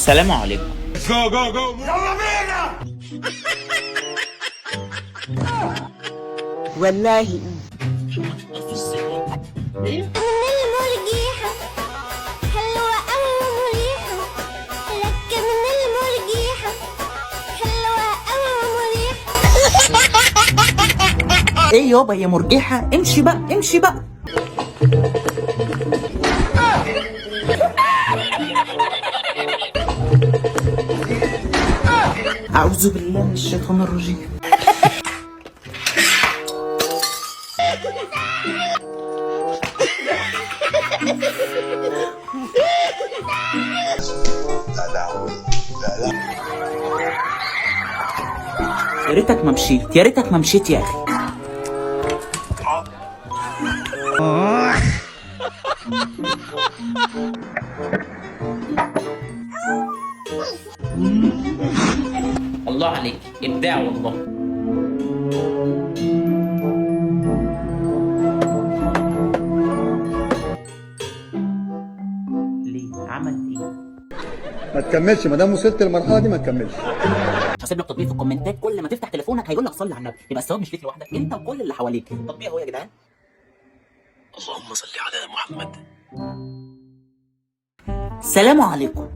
السلام عليكم. Go go go، يلا بينا. والله. من المرجيحة حلوة أوي ومريحة، ركبنا المرجيحة حلوة أوي ومريحة. ايه يابا يا مرجحة، امشي بقى امشي بقى. أعوذ بالله من الشيطان الرجيم. يا ريتك ما مشيت، يا ريتك ما مشيت يا أخي. الله عليك، إبداع والله. ليه عمل ايه؟ ما تكملش، ما دام وصلت للمرحلة دي ما تكملش. هسيب لك تطبيق في الكومنتات، كل ما تفتح تليفونك هيقول لك صلي على النبي، يبقى الثواب مش ليك لوحدك، انت وكل اللي حواليك. التطبيق اهو يا جدعان. اللهم صل على محمد. السلام عليكم.